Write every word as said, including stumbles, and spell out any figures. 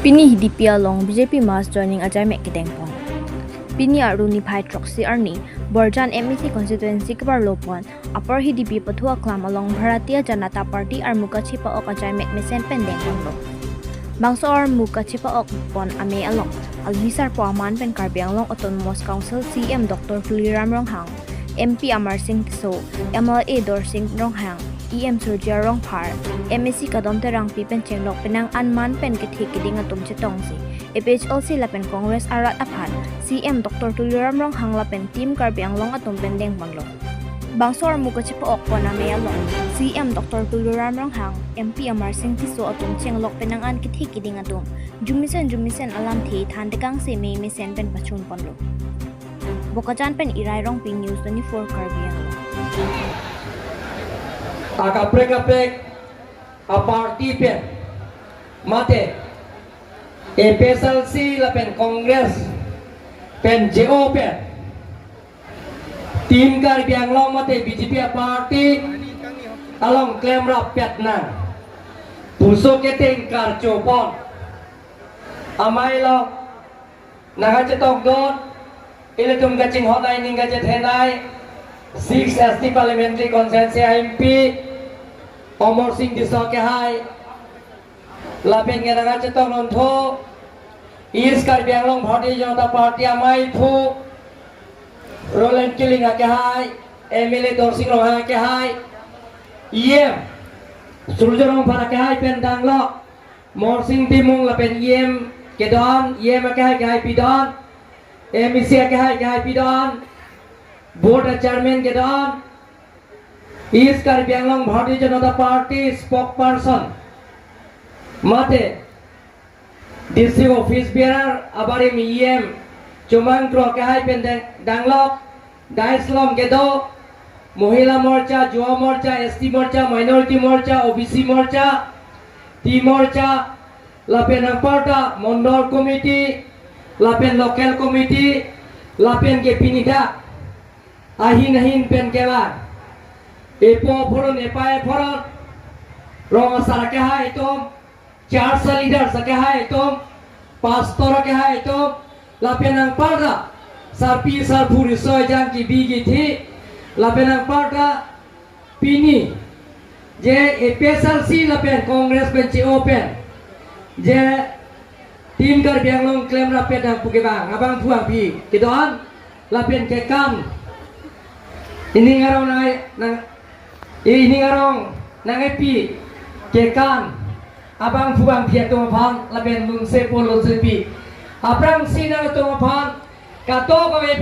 Pini Hidipi along B J P mass joining ajaimek kedengpon. Pini arni niphai throksi arni Borjan M A C constituency keparlopon Upper Hidipi pathu aklam along Bharatiya Janata Party armu kachepa-ok ajaimek mesen pen dengponlo. Bangso armu kachepa-ok pon amei along alhi sarpo aman pen Karbi Anglong Autonomous Council C E M Doctor Tuliram Ronghang, M P Amarsing Tisso, M L A Dorsing Ronghang, E M Surjya Rongphar, M A C Kadom Terangpi pen chenglok penang an man pen kethe keding atum chetongsi A P H L C lapen Congress arat aphan C E M Doctor Tuliram Ronghang lapen Team Karbi Anglong atum pen dengponlo. Bangso armu kachepa-ok pon amei along C E M Doctor Tuliram Ronghang, M P Amarsing Tisso atum chenglok penang an kethe keding atum jumisen jumisen alamthe than tekangsi mei mesen pen pachunponlo. Bokajan pen Irai Rongpi, News twenty-four Karbi Anglong. Akaprek kaprek aparty pen mate A P H L C lapen Congress pen J O pen Team Karbi Anglong mate B J P aparty along klemrap pet nang puso keteng karchopon amei along nangkachetongdun, ilitum kachinghon ai ning kachethenei, six S T Parliamentary Constituency M P Amarsing Tisso akehai, lapen ke nangkachetongdun tho East Karbi Anglong Bharatiya Janata Party ameiphu Roland Killing akehai, M L A Dorsing Ronghang akehai, E M Surjya Rongphar akehai pen danglok Morsing Timung lapen E M kedo-an, E M akehai kehai pidun, M A C akehai kehai pidun, board chairman kedo-an, East Karbi Anglong Bharatiya Janata Party spokesperson mate District Office Bearer abarim E M Chomang Kro akehai pen dang- danglok, dais along kedo Mohila Morcha, Yuva Morcha, S T Morcha, Minority Morcha, O B C Morcha, Tea Morcha, lapen anparta Mondol Committee, lapen Local Committee, lapen ke pini dak ahin ahin pen kelang epo aphoron epai aphoron, rong asar akehai atum, church leaders akehai atum, pastor akehai atum, lapen anparta sarpi sarpo riso ejang kibi kithi, lapen anparta pini je A P H L C lapen Congress pen J O pen je Team Karbi Anglong klemrap pet nang pu kevang abangphu abangphi kedo-an lapen kekan, ining arong nang, nang ining arong nang-epi kekan abangphu abangphi atum aphan lapen lunsepo lunsepi aphrangsi nangtum aphan kato kave